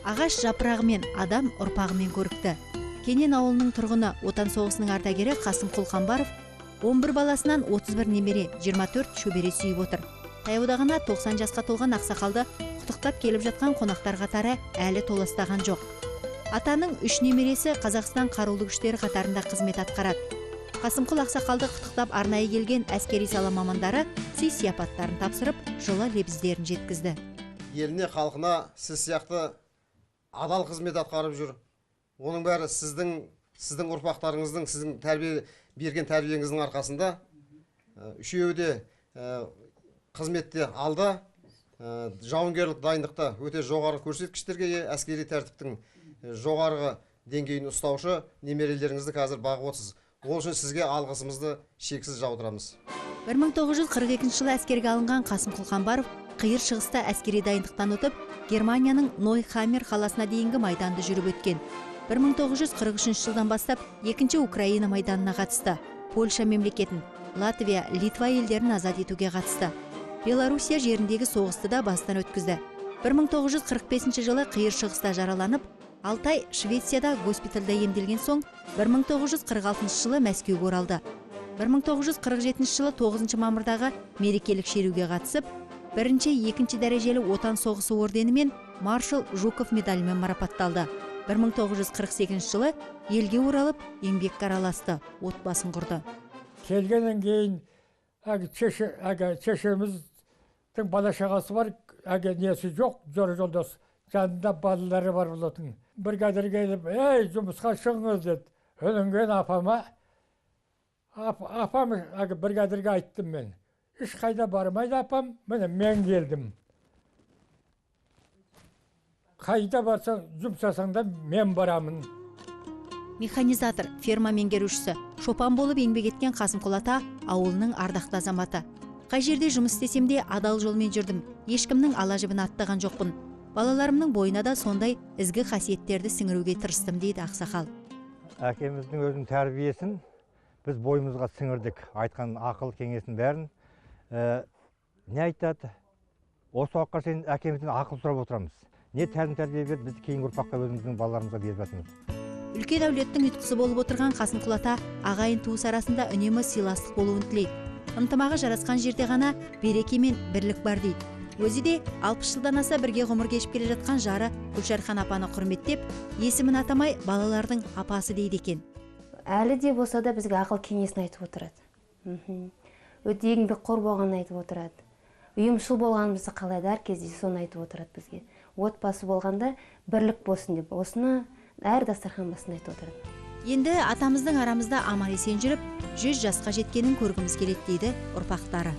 Ағаш жапырағымен, адам ұрпағымен көрікті. Кенен ауылының тұрғыны, Отан соғысының ардагері Қасымқұл Қамбаров 11 баласынан 31 немере, 24 шөбере сүйіп отыр. Таяуда ғана 90 жасқа толған ақсақалды құттықтап келіп жатқан қонақтар қатары әлі толастаған жоқ. Атаның 3 немересі Қазақстан қарулы күштері қатарында қызмет атқарады. Қасымқұл ақсақалды құттықтап арнайы келген әскери сала мамандары сый-сияпаттарын тапсырып, жылы лебіздерін жеткізді. Еліне, халқына сіз сияқты адал қызмет атқарып жүр. Оның бәрі сіздің ұрпақтарыңыздың, сіздің берген тәрбиеңіздің арқасында. Үшеуі де қызметте алда, жауынгерлік дайындықта өте жоғары көрсеткіштерге ие, әскери тәртіптің жоғарғы деңгейін ұстаушы немерелеріңізді қазір бағып отырсыз. Ол үшін сізге алғысымызды шексіз жаудырамыз. 1942 жылы әскерге алынған Қасымқұл Қамбаров Қиыр Шығыста әскери дайындықтан өтіп, Германияның Нойхаммер қаласына дейінгі майданды жүріп өткен. 1943 жылдан бастап екінші Украина майданына қатысты. Польша мемлекетін, Латвия, Литва елдерін азат етуге қатысты. Белоруссия жеріндегі соғысты да бастан өткізді. 1945 жылы Қиыр Шығыста жараланып, 6 ай Швецияда госпитальда емделген соң 1946 жылы Мәскеуге оралды. 1947 жылы 9 мамырдағы мерекелік шеруге қатысып, бірінші, екінші дәрежелі Отан соғысы орденімен, маршал Жуков медалімен марапатталды. 1948 жылы елге оралып, еңбекке араласты, отбасын құрды. Келгеннен кейін шешеміздің бала шағасы бар, несі жоқ, жора жолдас, жанында балалары бар болатын. Бригадир келіп, ей, жұмысқа шығыңыз деді. Одан кейін апам бригадирге айттым мен. Ешқайда бармайды апам, міне мен келдім. Қайда барсаң, жұмсасаң да мен барамын. Механизатор, ферма меңгерушісі, шопан болып еңбек еткен Қасымқұл ата ауылының ардақты азаматы. Қай жерде жұмыс істесем де адал жолмен жүрдім, ешкімнің ала жібін аттаған жоқпын. Балаларымның бойына да сондай ізгі қасиеттерді сіңіруге тырыстым, дейді ақсақал. Әкеміздің өзінің тәрбиесін біз бойымызға сіңірдік, айтқан ақыл кеңесін бәрін. Не айтады? Осы уақытқа шейін әкемізден ақыл сұрап отырамыз. Не тәлім тәрбие берді, біз кейінгі ұрпаққа, өзіміздің балаларымызға беріп жатырмыз. Үлкен әулеттің ұйытқысы болып отырған Қасымқұл ата ағайын туыс арасында үнемі сыйластық болуын тілейді. Ынтымағы жарасқан жерде ғана береке мен бірлік бар дейді. Өзі де 60 жылдан аса бірге ғұмыр кешіп келе жатқан жары Гүлшархан апаны құрметтеп, есімін атамай балалардың апасы дейді екен. Әлі де болса да бізге ақыл кеңесін айтып отырады. Өте еңбекқор болғанын айтып отырады. Ұйымшыл болғанымызды қалайды, әр кезде соны айтып отырады бізге. Отбасы болғанда бірлік болсын деп, осыны әр дастархан басында айтып отырады. Енді атамыздың арамызда аман есен жүріп, 100 жасқа жеткенін көргіміз келеді дейді ұрпақтары.